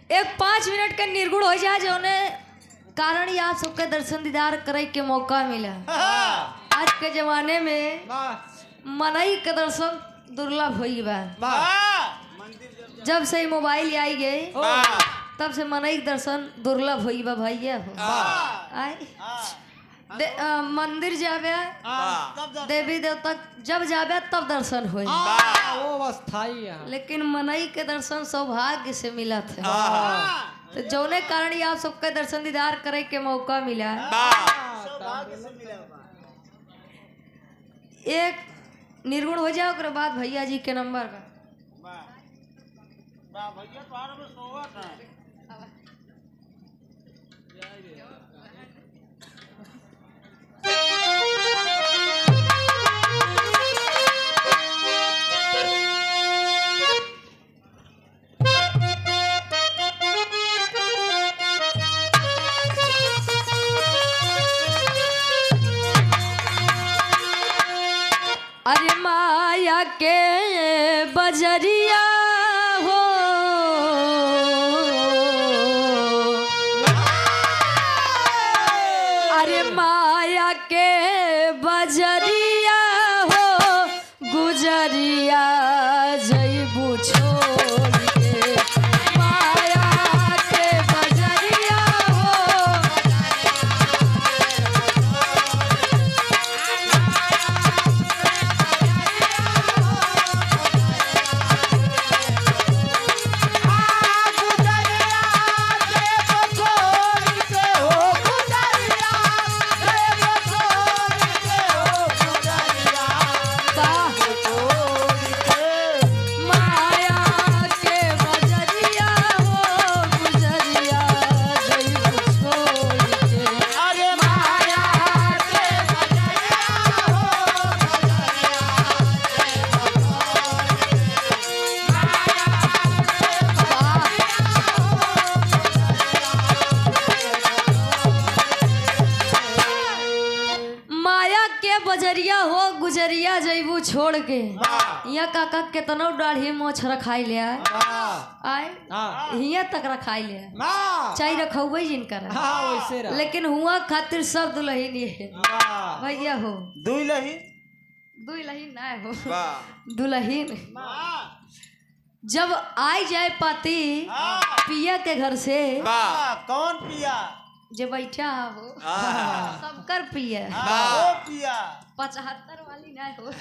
एक 5 मिनट के निर्गुण हो जाए, जौने कारण ही आप सबके दर्शन दीदार करे के मौका मिला। आज के जमाने में मनई के दर्शन दुर्लभ हो बा। जब से मोबाइल आई गई, तब से मनई के दर्शन दुर्लभ हो बा भैया। हो आए मंदिर जावे, देवी देवता जब जावे तब दर्शन हो, वो अवस्थाई है। लेकिन मनई के दर्शन सौभाग्य से मिला था, तो जौने कारण ही आप सबके दर्शन दीदार करे के मौका मिला। एक निर्गुण हो जाए, ओकरे बाद भैया जी के नंबर का। भैया तुम्हारे में सोवत है। अरे माया के बजरिया हो, अरे माया के बजरिया हो, गुजरिया जईबू छोड़ के। माया के बजरिया हो। वाह! माया के बजरिया हो, गुजरिया जईबू छोड़ के। अरे माया के वाह! माया के बजरिया हो, गुजरिया जईबू छोड़ के। यहाँ काका केतनो दाढ़ी मोछ रखाई ले आए, हियाँ तक रखाई ले, चाहे रखौबे जिनकर, वैसे रहा। लेकिन हुआ खातिर सब दुल्हन है भैया हो। दुई लही। दुल्हन ना हो, दुल्हन जब आई जाए पाती पिया के घर से। कौन पिया? जे बैठा हो, सबकर पिया। वो पिया। 75 वाली ना हो।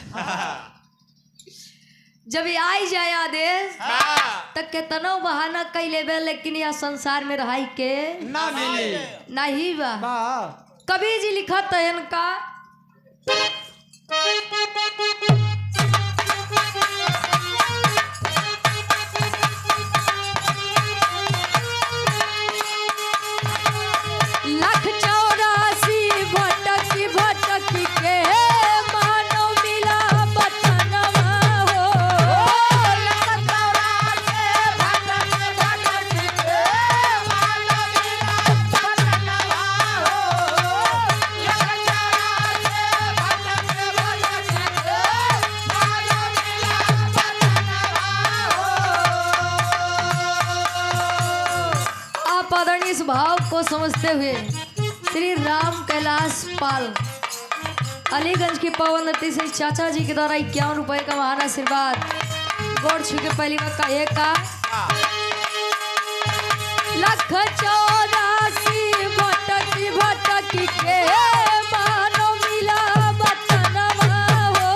जब आई जाए आदेश त केतनो बहाना कई लेबे, लेकिन यह संसार में रहाई के ना मिली। नहीं बा। कबीर जी लिखत है इनका। लख 84 भटक भटक के मानो मिला बतनवा हो। आप आदरणीय इस भाव को समझते हुए श्री राम कैलाश पाल, अलीगंज की पावन नदी से चाचा जी के द्वारा 51 रुपए का महान आशीर्वाद। गौर छू के पहली बार का एक का लख 84 भटक भटक के मानो मिला बतनवा हो।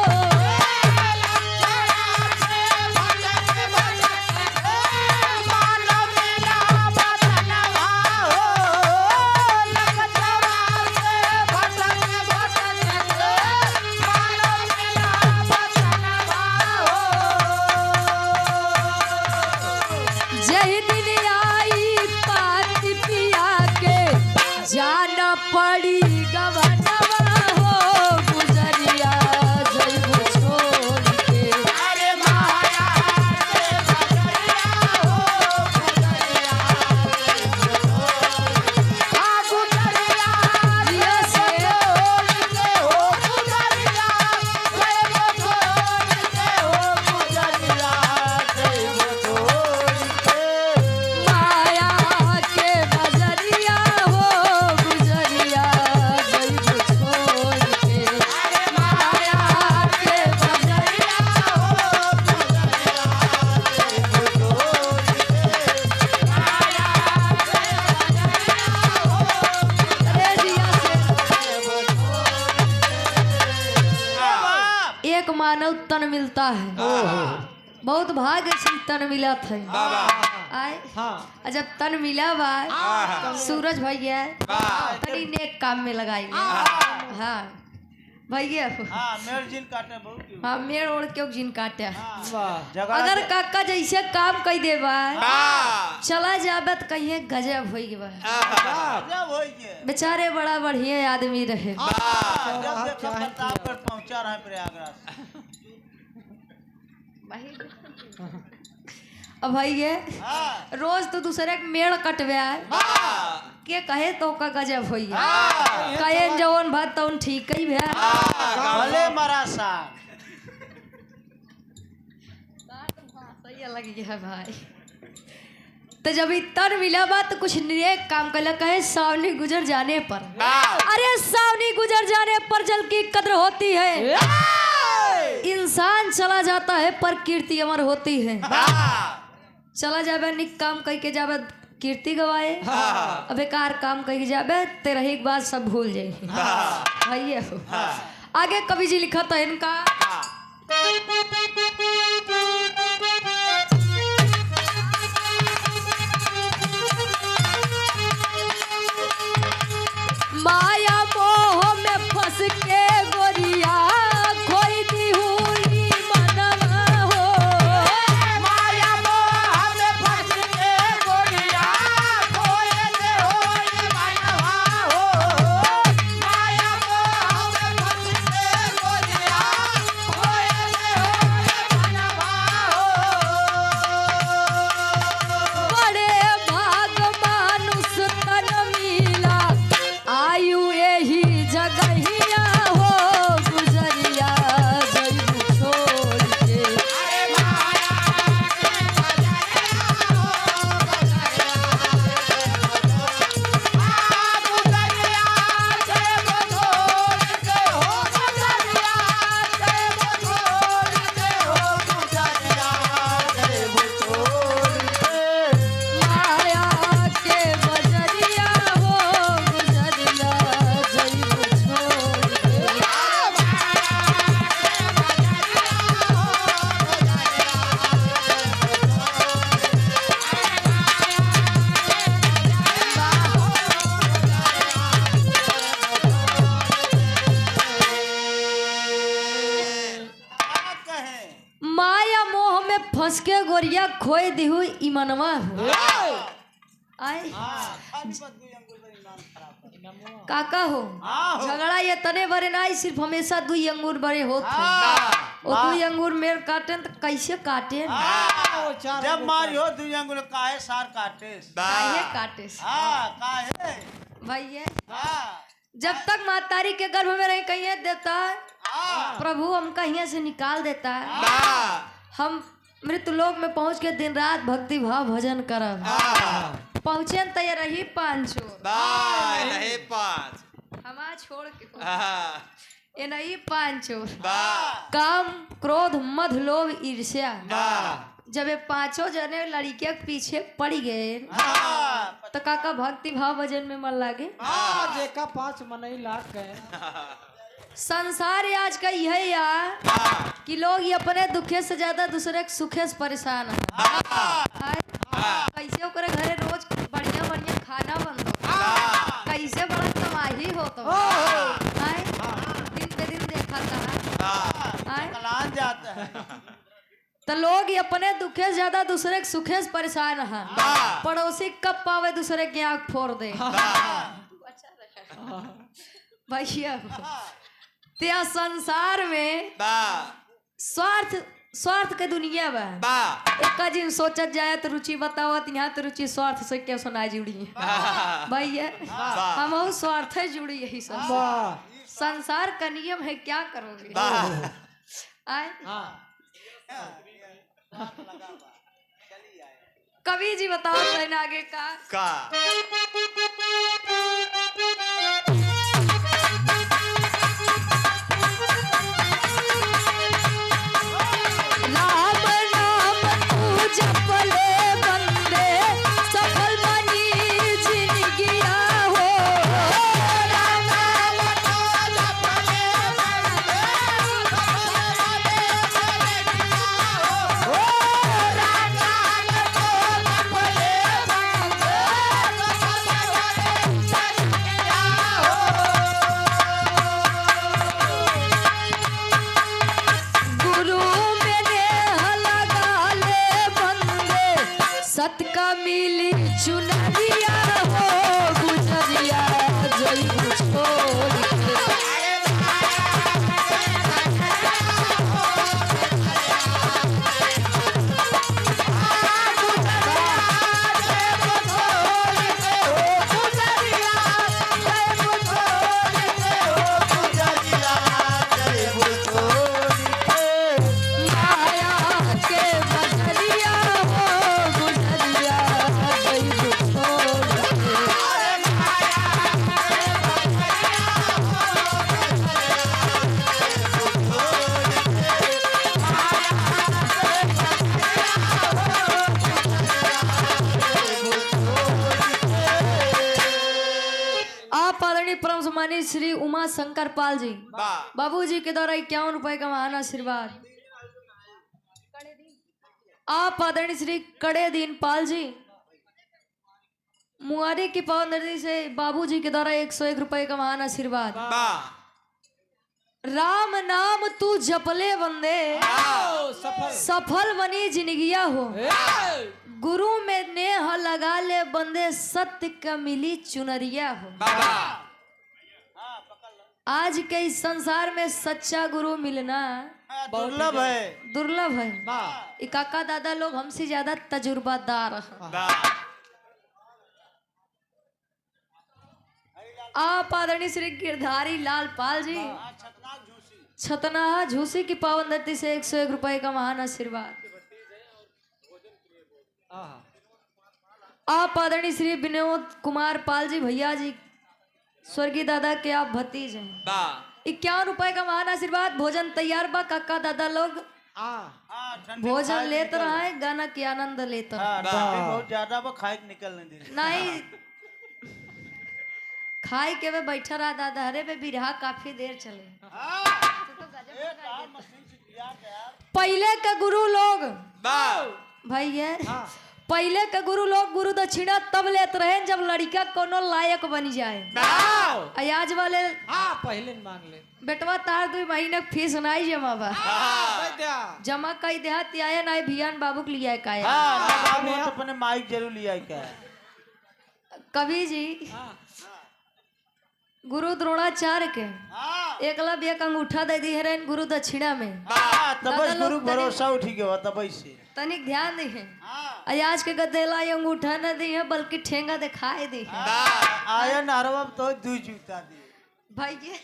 जय दिन आई पाती पिया के जान पड़ी गवनवा हो, गुजरिया जइबू छोड़ के। अरे माया के बजरिया हो, गुजरिया जिया से हो, गुजरिया छोड़ के हो, गुजरिया छोड़ के। माया मानव तन मिलता है। बहुत भाग्य से तन मिलत है। आए हाँ और जब तन मिला बा सूरज भैया तनी नेक काम में लगाई। हाँ भैया। हाँ, मेरे जिन काटे बहुत क्यों? हाँ, मेड़ ओढ़ के जिन काटे। वाह। झगड़ा अगर काका जैसे काम कह दे बा चला जाबे तो कहिए गजब हो गए बा। गजब हो गए। बेचारे बड़ा बढ़िया आदमी रहे। जब देखो प्रतापगढ़ पहुंचा रहे प्रयागराज। अब भैया हाँ। रोज तो दूसरे के मेड़ कटवे आए के कहे तो का गजब हो गया। कहे जवन भात तवन ठीक ही भैया। भले मरा साग। सही अलग गया भाई। तो जब इतना मिला बात तो कुछ नेक काम कर कहे सावनी गुजर जाने पर। अरे सावनी गुजर जाने पर जल की कद्र होती है। इंसान चला जाता है पर कीर्ति अमर होती है। चला जावे निक काम कह के जावे कीर्ति गवाए, अब बेकार काम कह के जावे तेरा एक बात सब भूल जाए भैया। आगे कवि जी लिखा था इनका माया मोह में फंस के गोरिया खोई दी हुई मनवा हो। माया मोह में फंस के गोरिया खोए दे होई मनवा हो। माया मोह में फंस के गोरिया खोए दे होई मनवा हो। बड़े भाग मानुष तन मिला आयु यही जगहिया हो गुजरिया जइबू छोड़ के। अरे माया के बजरिया हो बजरिया आ गुजरिया से बजोड़ के हो गुजरिया से बजोड़ के हो गुजरिया से बजोड़ के। माया के बजरिया हो गुजरिया जइबू छोड़ के। क्या कहें? माया मोह में फंस के गोरिया खोए दिहु ईमनवा हो। आए हाँ, खाली बस दुई अंगुल पर ईमान खराब कर। काका हो हाँ हो। झगड़ा ये तने भरे ना सिर्फ हमेशा दुई अंगूर बड़े होत है। हाँ। ओ दुई अंगूर मेर काटे तो कैसे काटे? हाँ। चार जब मारी हो दुई अंगुल काहे सार काटे? काहे काटे? हाँ काहे? भैया हाँ। जब तक मातारी के गर्भ में रहे कहिए देता है हाँ। प्रभु हमका यहाँ से निकाल देता है। हम मृत्यु लोक में पहुंच के दिन रात भक्ति भाव भजन करब। पहुँचे तो ये रही पांचो रहे पाँच हमा छोड़ के ये नहीं पांचो काम क्रोध मध लोभ ईर्ष्या। जब ये पांचों जने लड़किया के पीछे पड़ गए हाँ। तो काका भक्ति भाव भजन में मन लागे। हाँ जेका पाँच मनई लाग गए। संसार आज का यही यार कि लोग ये अपने दुखे से ज्यादा दूसरे के सुखे से परेशान है। आय, कैसे ओकरे घरे रोज बढ़िया बढ़िया खाना बनतो, कैसे बड़ा कमाई होतो। आय, दिन पे दिन देखा था। आय, कलान जाते हैं। तो लोग ये अपने दुखे से ज्यादा दूसरे के सुखे से परेशान है। पड़ोसी कब पावे दूसरे की आंख फोड़ दे। भैया त्या संसार में स्वार्थ स्वार्थ के दुनिया बा। एक जिन सोचत जाए तो रुचि बतावत यहाँ तो रुचि स्वार्थ से क्यों सुना जुड़ी है भैया। हम स्वार्थ से जुड़ी यही सब। वाह। संसार का नियम है क्या करोगे? आए हाँ कवि जी बताओ बहन आगे का का राम नाम तू जप ले बंदे सफल बनी जिंदगिया हो। राम नाम तू जप ले बंदे सफल बनी मिली चुनरिया हो गुजरिया जइबू छोड़ के। माया के बजरिया हो गुजरिया जइबू छोड़ के। आप आदरणीय परम सम्मानित श्री उमा शंकर पाल जी बाबू जी के द्वारा 51 रुपए का महान आशीर्वाद। आप आदरणीय श्री कड़े दीन पाल जी मुआरी की पावन नदी से बाबू जी के द्वारा 101 रुपए का महान आशीर्वाद। राम नाम तू जपले बंदे, सफल सफल बनी जिंदगिया हो। गुरु में नेह लगा ले बंदे, सत्य का मिली चुनरिया हो। आज के इस संसार में सच्चा गुरु मिलना दुर्लभ है। दुर्लभ है। ई काका दादा लोग हमसे ज्यादा तजुर्बादार हैं। आप आदरणीय श्री गिरधारी लाल पाल जी छतनाहा झूसी की पावन धरती से 101 रुपए का महान आशीर्वाद। आप आदरणीय श्री विनोद कुमार पाल जी भैया जी स्वर्गीय दादा के आप भतीज हैं, 51 रुपए का महान आशीर्वाद। भोजन तैयार बा, काका दादा लोग भोजन लेत रहा है, गाना के आनंद लेत रहा। हाँ, ठंडी बहुत ज्यादा बा, खाए के निकल नहीं दे। नहीं खाए के वे बैठा रहा दादा, हरे पे बिरहा काफी देर चले। पहले के गुरु लोग भैया, पहले के गुरु लोग गुरु दक्षिणा तब लेत रहे जब लड़का कोनो लायक बन जाए। अयाज वाले हाँ, पहले मांग ले। बेटवा तार 2 महीने के फीस नहीं जमा बा, जमा कई देहाती आया ना भियान बाबू के लिया काया। हाँ, ना बाबू तो अपने माइक जरूर लिया क्या है। कवि जी गुरु द्रोणाचार्य के एकलव्य एक अंगूठा दे दी है गुरु दक्षिणा में। हाँ, तब दादा लोग गुरु भरोसा उठी गया तब से। तनिक ध्यान दी है, अयाज के गदेला ये अंगूठा न दी है बल्कि ठेंगा दिखाए दी है। आया नारवा तो दू जूता दी। भाई ये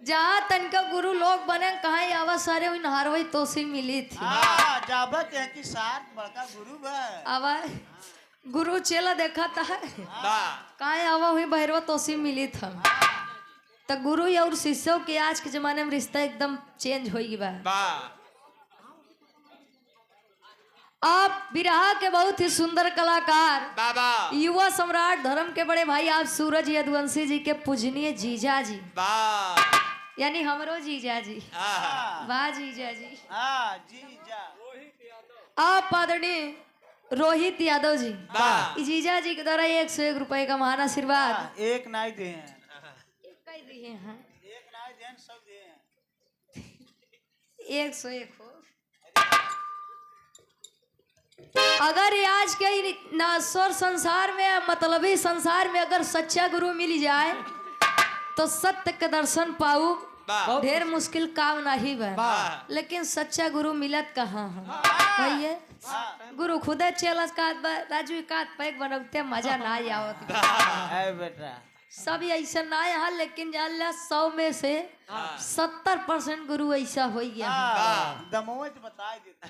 जहाँ तनका गुरु लोग बने कहाँ आवा सारे उन हारवई तो से मिली थी। हाँ, जाबत है कि सात बड़का गुरु है। आवा गुरु चेला देखा था कहाँ आवा हुई भैरवा तो से मिली था। तो गुरु और शिष्यों के आज के जमाने में रिश्ता एकदम चेंज हो गया बा। आप बिरहा के बहुत ही सुंदर कलाकार बाबा युवा सम्राट धर्म के बड़े भाई आप सूरज यदुवंशी जी के पूजनीय जीजा जी, बा यानी हमरो जीजा जी, वाह जीजा जी। हाँ जी जा। आप आदरणीय रोहित यादव जी, वाह। ई जीजा जी के द्वारा 101 रुपए का महान आशीर्वाद। हाँ, एक नाई दे हैं। कई दिए हैं। एक नाई दे हैं, सब दे हैं। 101 हो। अगर ये आज के ही नासोर संसार में, मतलबी संसार में अगर सच्चा गुरु मिल जाए तो सत्य के दर्शन पाऊ वाह। ढेर मुश्किल काम नहीं बा, लेकिन सच्चा गुरु मिलत कहाँ है भैया? गुरु खुदे चेला का राजू का पैक बनौते मजा ना आवत। है बेटा। सब ऐसा ना यहाँ, लेकिन जान ला 100 में से 70% गुरु ऐसा हो गया है। हाँ, दमोह तो बता देते।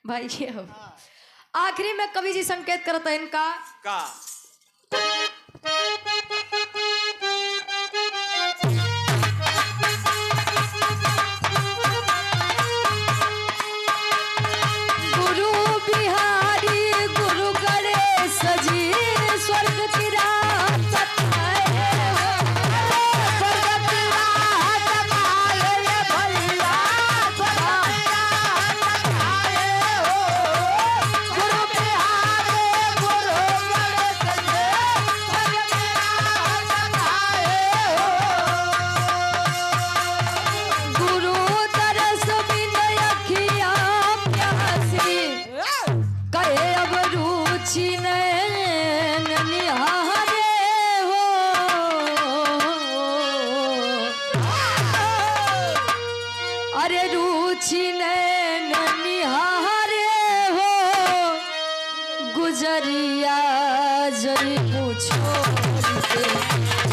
भाई ये हो। आखिरी में कवि जी संकेत करते हैं इनका का गुरु बिहारी गुरु गणेश जी स्वर्ग की राह बताए हो। स्वर्ग की राह बताए भैया, स्वर्ग की राह बताए हो। गुरु बिहारी गुरु गणेश जी, स्वर्ग की राह रुचि नैन निहारे हो। अरे रुचि नैन निहारे हो, गुजरिया जरी पूछो के।